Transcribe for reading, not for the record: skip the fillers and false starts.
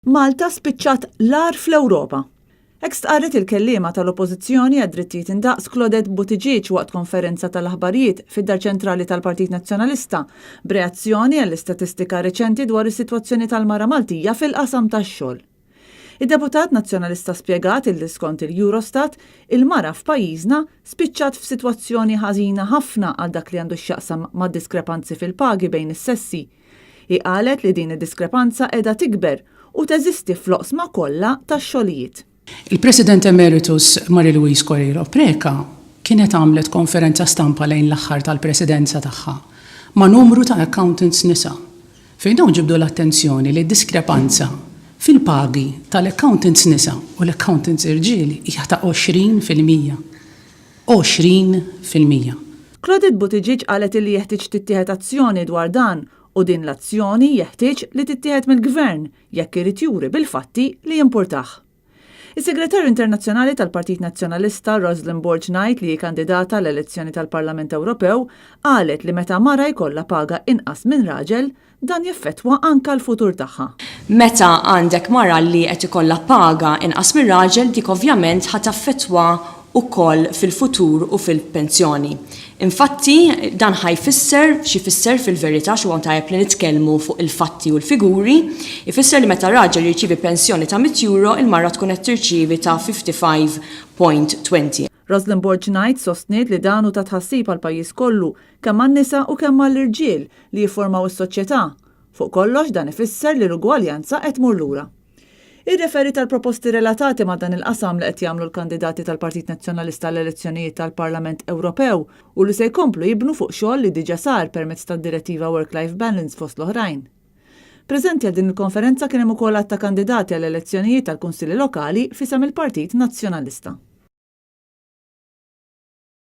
Malta spiċċat l-agħar fl-Ewropa. Hekk stqarret il-kelliema tal-Oppożizzjoni għad-Drittijiet Indaqs Claudette Buttigieg waqt konferenza tal-aħbarijiet fid-Dar Ċentrali tal-Partit Nazzjonalista b'reazzjoni għall-istatistika reċenti dwar is-sitwazzjoni tal-mara Maltija fil-qasam tax-xogħol. Id-deputat Nazzjonalista spjegat illi skont il-Eurostat, il-mara f'pajjiżna spiċċat f'sitwazzjoni ħażina ħafna għal dak li għandu x'jaqsam mad-diskrepanzi fil-pagi bejn is-sessi. Hi qalet li din id-diskrepanza qiegħda tikber u teżisti fl-oqsma kollha tax-xogħlijiet. Il-President Emeritus Marie Louise Coleiro Preca kienet għamlet konferenza stampa lejn l-aħħar tal-presidenza tagħha ma' numru ta' accountants nisa fejn dawn ġibdu l-attenzjoni li d-diskrepanza fil-pagi tal-accountants nisa u l-accountants irġiel hija ta' 20%. 20%. Claudette Buttigieg qalet illi jeħtieġ tittieħed azzjoni dwar dan u din l-azzjoni jeħtieġ li tittieħed mill-Gvern jekk irid juri bil-fatti li jimpurtah. Is-Segretarju Internazzjonali tal-Partit Nazzjonalista Roslyn Borg Knight li hi kandidata għall-elezzjoni tal-Parlament Ewropew qalet li meta mara jkollha paga inqas minn raġel, dan jeffettwa anka l-futur tagħha. Meta għandek mara li qed ikollha paga inqas minn raġel dik ovvjament ħa taffettwa ukoll fil-futur u fil-pensjoni. Infatti, dan ħa jfisser, x'ifisser fil-verità, għax huwa tajjeb li nitkellmu fuq il-fatti u l-figuri, ifisser li meta raġel jirċievi pensjoni ta' mitt euro, il-mara tkun qed tirċievi ta' 55.20. Roslyn Borg Knight sostniet li dan hu ta' tħassib għall-pajjiż kollu, kemm għan-nisa u kemm għall-irġiel li jifformaw is-soċjetà. Fuq kollox dan ifisser li l-ugwaljanza qed tmur lura. Irreferiet għal proposti relatati ma' dan il-qasam li qed jagħmlu l-kandidati tal-Partit Nazzjonalista għall-elezzjonijiet tal-Parlament Ewropew u li se jkomplu jibnu fuq xogħol li diġà sar permezz tad-Direttiva Work-Life Balance fost l-oħrajn. Preżenti għal din il-konferenza kien hemm ukoll għadd ta' kandidati għall-elezzjonijiet tal-Kunsilli Lokali f'isem il-Partit Nazzjonalista.